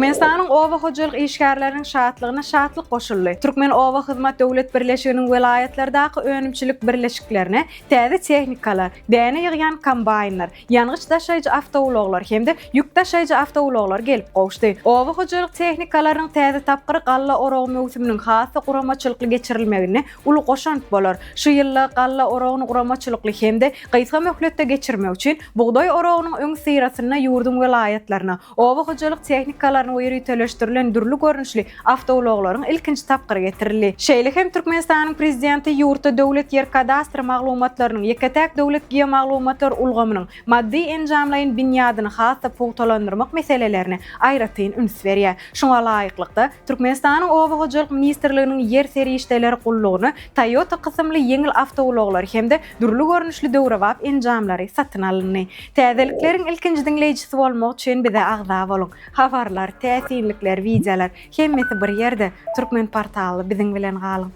Türkmenistanyň oba hojalyk işgärleriniň şatlygyna şatlyk goşuldy. Türkmen oba hyzmat döwlet birleşiginiň welaýatlardaky önümçilik birleşiklerine täze tehnikalar, däne ýygýan kombaýnlar, ýangyç daşaýjy awtoulaglar hem-de ýük daşaýjy awtoulaglar gelip gowuşdy. Oba hojalyk tehnikalarynyň täze tapgyry galla oragy möwsüminiň has-da guramaçylykly geçirilmeginde uly goşant bolar. Şu ýylda galla oragyny guramaçylykly hem-de gysga möhletde geçirmek üçin bugdaý oragynyň öňüsyrasynda ýurduň welaýatlaryna oba hojalyk tehnikalaryny we ýöriteleşdirilen dürli görnüşli awtoulaglaryň ilkinji tapgyry getirildi. Şeýle hem Türkmenistanyň Prezidenti ýurtda döwlet ýer kadastr maglumatlarynyň ýeke-täk döwlet geomaglumatlar ulgamynyň maddy-enjamlaýyn binýadyny has-da pugtalandyrmak meselelerine aýratyn üns berýär. Şuňa laýyklykda, Türkmenistanyň Oba hojalyk ministrliginiň Ýer serişdeleri gullugyna Toyota kysymly ýeňil awtoulaglary hem-de dürli görnüşli döwrebap enjamlary satyn alyndy. Täzelikleriň ilkinji diňleýjisi bolmak üçin bize agza boluň! Habarlar, täsinlikler, wideolar, hemmesi bir ýerde, Türkmenportally biziň bilen galyň!